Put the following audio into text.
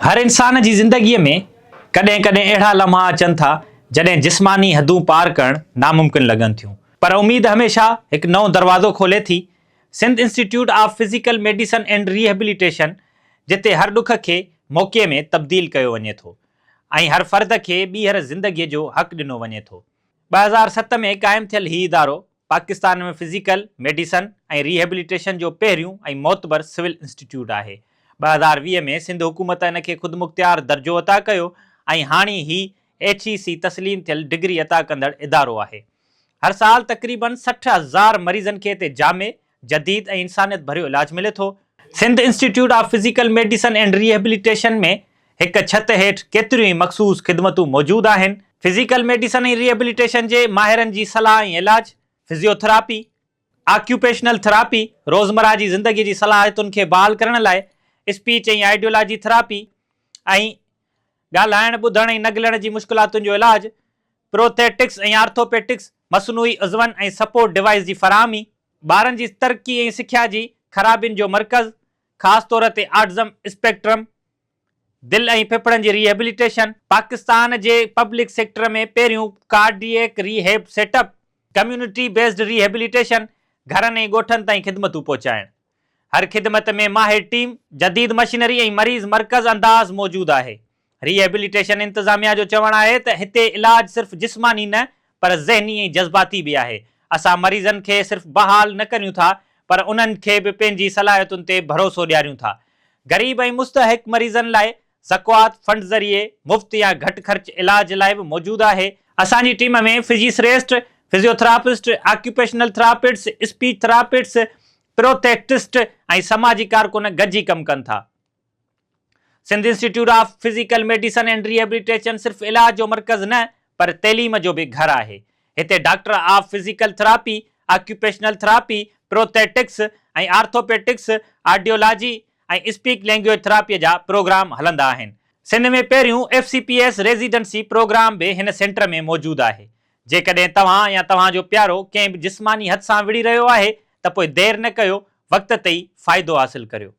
هر انسان جي زندگيء ۾ ڪڏهن ڪڏهن اهڙا لمحا اچن ٿا، جڏهن جسماني حدون پار ڪرڻ ناممڪن لڳن ٿيون. پر اميد هميشه هڪ نئون دروازو کولي ٿي. Sindh institute of physical medicine and rehabilitation جتي هر ڏک کي موقعي ۾ تبديل ڪيو وڃي ٿو ۽ هر فرد کي ٻيهر زندگيء جو حق ڏنو وڃي ٿو. 2007 ۾ قائم ٿيل هي ادارو پاڪستان ۾ فزيڪل ميڊيسن ۽ ريهيبليٽيشن جو پهريون ۽ معتبر سول انسٽيٽيوٽ آهي. 2020 ۾ سنڌ حڪومت ان کي خودمختيار درجو عطا ڪيو ۽ هاڻي هي ايڇ اي سي تسليم ٿيل ڊگري عطا ڪندڙ ادارو آهي. هر سال تقريبن 60 هزار مريضن کي هتي جامع، جديد ۽ انسانيت ڀريو علاج ملي ٿو. Sindh institute of physical medicine and rehabilitation ۾ هڪ ڇت هيٺ ڪيتريون ئي مخصوص خدمتون موجود آهن. فزيڪل ميڊيسن ۽ ريهيبليٽيشن جي ماهرن جي صلاح ۽ علاج، فزيوٿراپي، آڪيوپيشنل ٿراپي، روزمرهه جي زندگي جي صلاحيتن کي بحال ڪرڻ لاء اسپيچ ۽ آئيڊيولاجي ٿراپي ۽ ڳالهائڻ، ٻڌڻ ۽ نڳلڻ جي مشڪلاتن جو علاج، پروٿيٽڪس ۽ آرٿوپيڊڪس، مصنوعي عضون ۽ سپورٽ ڊوائيس جي فراهمي، ٻارن جي ترقي ۽ سکيا جي خرابين جو مرڪز، خاص طور تي آٽزم اسپيڪٽرم، دل ۽ ڦڦڙن جي ريهيبليٽيشن، پاڪستان جي پبلڪ سيڪٽر ۾ پهريون cardiac rehab setup, community based rehabilitation, گهرن ۽ ڳوٺن تائين خدمتون پهچائڻ. هر خدمت ۾ ماهر ٽيم، جديد مشينري ۽ مريض مرڪز انداز موجود آهي. ريهيبليٽيشن انتظاميا جو چوڻ آهي ته هتي علاج صرف جسماني نه پر ذهني ۽ جذباتي به آهي، اسان مريضن کي صرف بحال نه ڪريون ٿا پر انهن کي به پنهنجي صلاحيتن تي ڀروسو ڏياريون ٿا. غريب ۽ مستحق مريضن لاء زڪوات فنڊ ذريعي مفت يا گهٽ خرچ علاج لاء به موجود آهي. اسان جي team ۾ physiotherapist, physiotherapist, occupational therapists, speech therapists, prosthetist ۽ سماجي ڪارڪن گڏجي ڪم ڪن ٿا. Sindh institute of physical medicine and rehabilitation صرف علاج جو مرڪز نه پر تعليم جو به گهر آهي. هتي doctor of physical therapy, occupational therapy, prosthetics ۽ orthopaedics, audiology ۽ speech language ٿراپيء جا پروگرام هلندا آهن. سنڌ ۾ پهريون F C P S residency programme به هن سينٽر ۾ موجود آهي. جيڪڏهن توهان يا توهان جو پيارو ڪنهن به جسماني حد سان وڙهي رهيو آهي ته پوء دير نه ڪيو، وقت تي ئي فائدو حاصل ڪريو.